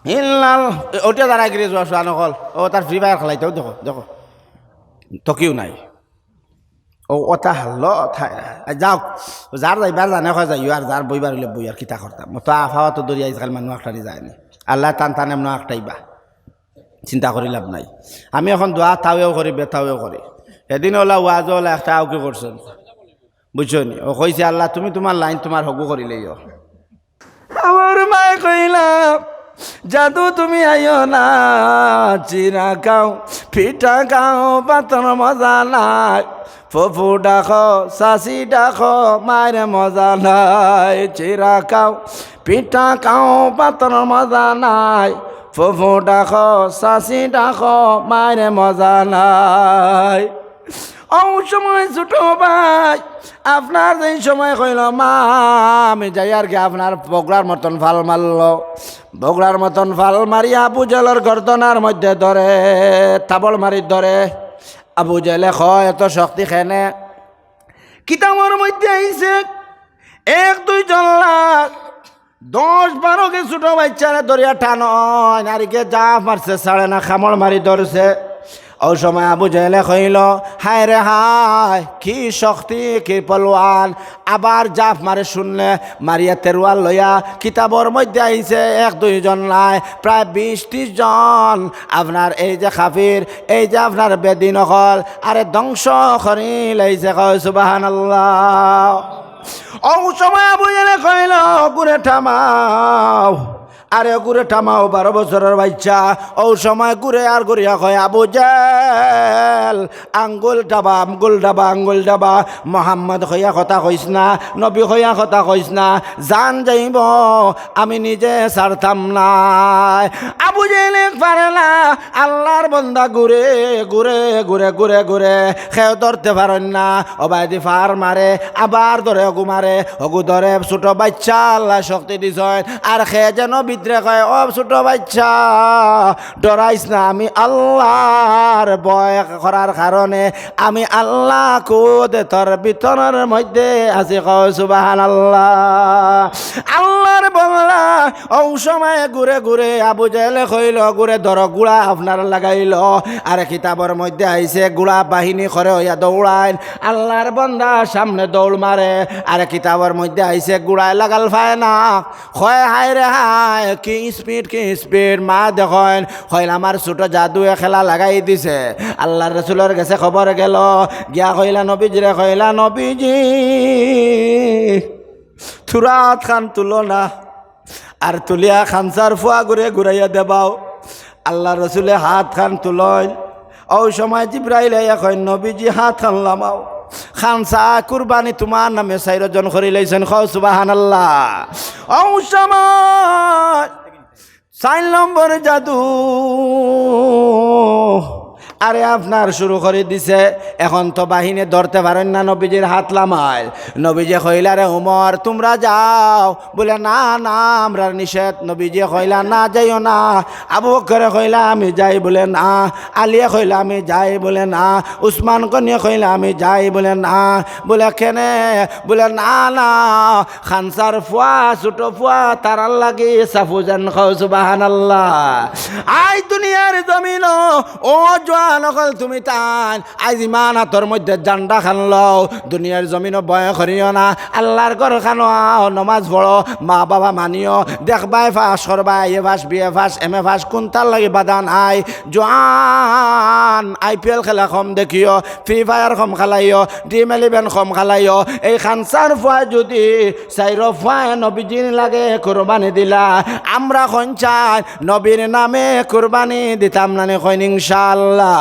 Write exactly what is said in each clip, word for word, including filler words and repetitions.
ইল্লাল, ওটা তারা গিরে জুয়া শুয়া নকল। ও তার ফ্রি ফায়ার খেলাইতেও দেখো, দেখো। তো কেউ নাই। ও ওটা হারলো, থা-, যাও, যার যাইবার জানে কয় যাইও, আর যার বইবার অইলে বই, আর কিতা করতাম। তো আফাওয়া তো দরিয়া ইসকাল মানু আখটানি যায়নি। আল্লাহ টান টান এমন আখটাইবা। চিন্তা করি লাভ নাই। আমি এখন দোয়া তাওয়েও করি, বেতাওয়েও করি। এদিন ওলা ওয়াজ ওলা একটা আউকি করছেন, বুঝছো নি? ও কইছে, "আল্লাহ, তুমি তুমার লাইন তুমার হগু করিলেইও।" আমার মায়ে কইলা, "জাদু তুমি আইও না, চিরা খাও, পিঠা খাও, ভাতর মজা নাই। ফুফু ডাকো, চাচি ডাকো, মায়ের মজা নাই। চিরা খাও, পিঠা খাও, ভাতর মজা নাই। ফুফু ডাকো, চাচি ডাকো, মায়ের মজা নাই।" অউ সময় ছোট ভাই, আপনার যেই সময় কইল, "মা, আমি যাইয়ার গি," আপনার বগলার মতন ফাল মারলো। বগলার মতন ফাল মারিয়া আবু জেলর গর্দনার মধ্যে ধরে, তাবড় মারি ধরে। আবু জেলে কয়, "এত শক্তি কেনে?" কিতাবর মধ্যে আইছে, এক দুইজন লাখ দশ বারো কে ছোট বাইচ্চারে ধরিয়া টানইন, আর ইগে জাফ মারছে, ছাড়ে না, কামড় মারি ধরছে। অউ সময় আবু জেলে কইল, "হায় রে হায়, কি শক্তি, কি পলওয়ান।" আবার জাফ মারে শুনলে, মারিয়া তেরুয়াল লইয়া, কিতাবর মধ্যে আইছে এক দুইজন নায়, প্রায় বিশ তিরিশ জন। আপনার এই যে কাফির, এই যে আপনার বেদিন অকল, আরে ধ্বংস করি লাইছে, কও সুবহানাল্লাহ। অউ সময় আবু জেলে কইল, "গুরে থামাও, আরে গুরে থামাও, বারো বছরর বাইচ্চা।" অউ সময় গুরে আর গুরিয়া কয়, "আবু জেল, আঙ্গুল ডাবা, আঙ্গুল ডাবা, আঙ্গুল ডাবা। মোহাম্মদ কইয়া কথা কইস না, নবী কইয়া কথা কইস না, জান যাইব, আমি নিজে ছাড়তাম নায়।" আবু জেলে পারে না, আল্লার বন্দা গুরে, গুরে, গুরে, গুরে, গুরে, কেউ ধরতে পারইন না। অবায়দি ফার মারে, আবার ধরে হগু মারে, হগু ধরে ছোট বাইচ্চা আল্লায় শক্তি দিছইন। আর কে যেন ভিতরে কয়, "ও ছোট বাইচ্চা, ডরাইস না, আমি আল্লার ভয় করার কারণে আমি আল্লা খুদ তোর ভিতরর মধ্যে আছি।" কও সুবহানাল্লাহ। আল্লার বন্দা অউ সময় গুরে গুরে আবু জেলে কইল, "গুরে ধরো, গুড়া আপনার লাগাইল।" আর কিতাবর মধ্যে আইছে, গুড়া বাহিনী করে অইয়া দৌড়াইন। আল্লার বন্দা সামনে দৌড় মারে, আর কিতাবর মধ্যে আইছে, গুড়ায় লাগাল পায় না। কয়, "হায় রে হায়, কি স্পিড, কি স্পিড।" মা দেখইন, কইলা, "আমার ছোট জাদুয়ে খেলা লাগাই দিছে।" আল্লার রসুলর গেছে খবর গেল, গিয়া কইলা নবীজিরে, কইলা, "নবীজি, থুড়া আতখান তুলো না।" আর তুলিয়া খানসার ফুয়া গুরে ঘুরাইয়া দেবাও। আল্লার রসুলে হাতখান তুলইন। অউ সময় জিব্রাইল আইয়া কইন, "নবীজি, হাতখান লামাও। খানসা কুরবানি তুমার নামে চাইরজন করি লাইছইন।" কও সুবহানাল্লাহ। অউ সময় চাইর নম্বর জাদু। আরে আপনার শুরু করি দিছে। এখন তো বাহিনী ধরতে পারইন না, নবীজির হাত লামাইল। নবীজি কইলা, "রে উমর, তুমরা যাও।" বুলে, "না, না, আমরার নিষেধ।" নবীজি কইলা, "না, যাইও না।" আবু বকরে কইলা, "আমি যাই।" বুলে, "না।" আলিয়ে কইলা, "আমি যাই।" বুলে, "না।" উসমান গনিয়ে কইলা, "আমি যাই।" বুলে, "না।" বুলে, "কেনে?" বুলে, "না, না, খানসার ফুয়া, ছোট ফুয়া, তারার লাগি সাফু যান।" কও সুবহানাল্লাহ। আই দুনিয়ার জমিনো, ও জোয়ান অকল তুমি তাইন, আইজ ইমান আতর মধ্যে জান্ডা খান লও, দুনিয়ার জমিনো ভয় করিও না, আল্লার ঘর খানো আও, নমাজ পড়ো, মা বাবা মানিও, দেখবায় পাস করবায়, A pass, B A pass, M A pass, কুনটার লাগি বাধা নাই। জোয়ান, আই পি এল খেলা কম দেখিও, ফ্রি ফায়ার কম খেলাইও, ড্রিম ইলেভেন কম খেলাইও। এই খানসার ফুয়ায় যুদি চাইরো ফুয়ায় নবীজির লাগি কুরবানি দিলা, আমরা কইন চাই নবীর নামে কুরবানি দিতাম নানি? কইন ইনশাআল্লাহ।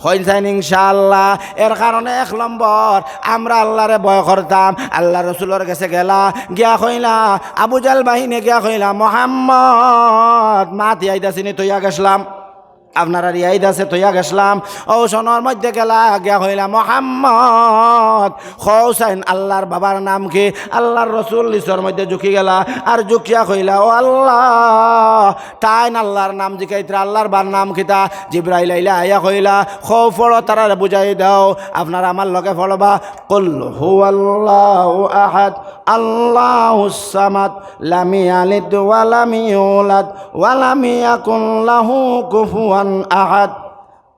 কইন চাইন ইনশাআল্লাহ। এর কারণে এক নম্বর, আমরা আল্লারে ভয় করতাম। আল্লার রসুলর গেছে গেলা, গিয়া কইলা, আবু জাহেল বাহিনীয়ে গিয়া কইলা, "মোহাম্মদ, মাতি আইতাছি নি, থইয়া গেছলাম।" আপনারার ইয়াদ আছে, থইয়া গেছলাম। অউ সনর মধ্যে গেলা, গিয়া কইলা, "মোহাম্মদ, কও চাইন আল্লার বাবার নাম কি?" আল্লার রসুল নিচর মধ্যে ঝুঁকি গেলা, আর ঝুঁকিয়া কইলা, "ও আল্লা, তাইন আল্লার নাম জিকাইতরা, আল্লার বার নাম কিতা?" জিব্রাইল আইলা, আইয়া কইলা, "কও, পড়ো, তারারে বুঝাই দাও, আপনারা আমার লগে পড়বা।" "কুল হুয়াল্লাহু আহাদ, আল্লাহুস সামাদ, লাম ইয়ালিদ ওয়া লাম ইউলাদ, ওয়া লাম ইয়াকুল লাহু কুফুয়ান আহাদ।"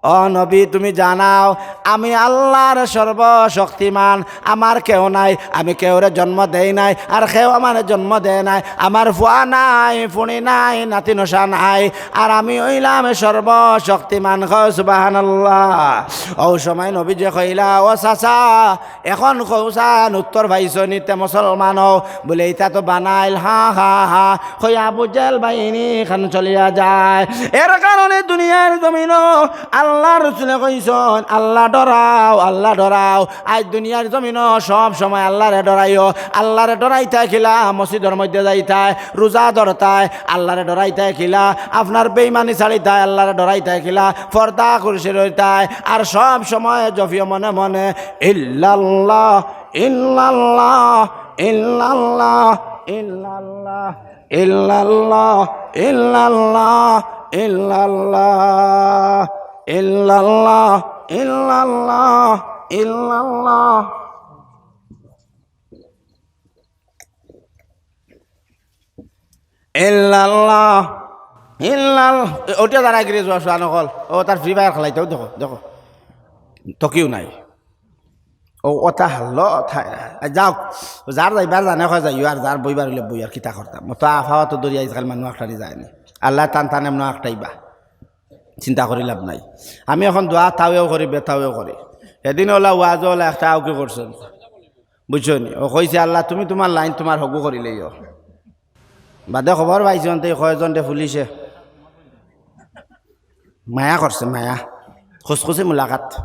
ও নবী, তুমি জানাও, আমি আল্লার সর্বশক্তিমান, আমার কেউ নাই, আমি কেউরে জন্ম দেই নাই, আর কেউ আমারে জন্ম দেয় নাই, আমার ফুয়া নাই, ফুড়ি নাই, নাতি নশা নাই, আর আমি অইলাম সর্বশক্তিমান। কও সুবহানাল্লাহ। অউ সময় নবীজি কইলা, "ও চাচা, এখন কও চাইন উত্তর পাইছো নি তে মুসলমান অও?" বলে, "ইতা তো বানাইল, হা, হা, হা।" কইয়া আবু জেহেল বাহিনী খান চলিয়া যায়। এর কারণে দুনিয়ার জমিনো আল্লার রসুলে কইছইন, "আল্লা ডরাও, আল্লা ডরাও।" আইজ দুনিয়ার জমিনো সব সময় আল্লারে ডরাইও। আল্লারে ডরাইতায় কিলা? মসজিদর মধ্যে যাইতায়, রোজা ধরতায়। আল্লারে ডরাইতায় কিলা? আপনার বেইমানি ছাড়িতায়। আল্লারে ডরাইতায় কিলা? পর্দা কুরসি রইতায়। আর সব সময় জপিও মনে মনে, "ইল্লাল্লাহ, ইল্লাল্লাহ, ইল্লাল্লাহ, ইল্লাল্লাহ, ইল্লাল্লাহ, ইল্লাল্লাহ, ইল্লাল্লাহ, ইল্লাল্লাহ, ইল্লাল্লাহ, ইল্লাল্লাহ।" ইল্লাল্লাহ, ইল্লাল-, ওটা তারা গিরে যাওয়া শোয়া নকল। ও তার ফ্রি ফায়ার খেলাইতেও দেখো, দেখো। তো কেউ নাই। ও ওটা হারলো, থা-, যাও, যার যাইবার জানে কয় যাইও, আর যার বইবার অইলে বই, আর কিতা করতাম। ও তো আফাওয়া তো দরিয়া ইসকাল মানু আখটানি যায়নি। আল্লাহ টান টান এমন আখটাইবা। চিন্তা করি লাভ নাই। আমি এখন দোয়া তাওয়েও করি, বেতাওয়েও করি। এদিন ওলা ওয়াজও ওলা একটা আউকি করছেন। বুঝছো নি? ও কইছে, "আল্লাহ, তুমি তুমার লাইন তুমার হগু করিলেইও।" বাদে খবর পাইছি, অন্তে কয়জনরে পুলিশে মায়া করছে, মায়া। খুশখুশি মুলাকাত।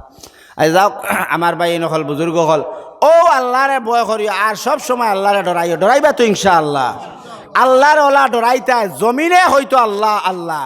আই যাউক, আমার ভাই নকল, বুজুর্গ অকল, ও আল্লারে ভয় করিও, আর সব সময় আল্লারে ডরাইও। ডরাইবা তো ইনশাআল্লাহ। আল্লার ওলা ডরাইতায়, জমিনে হয়তো আল্লাহ, আল্লাহ,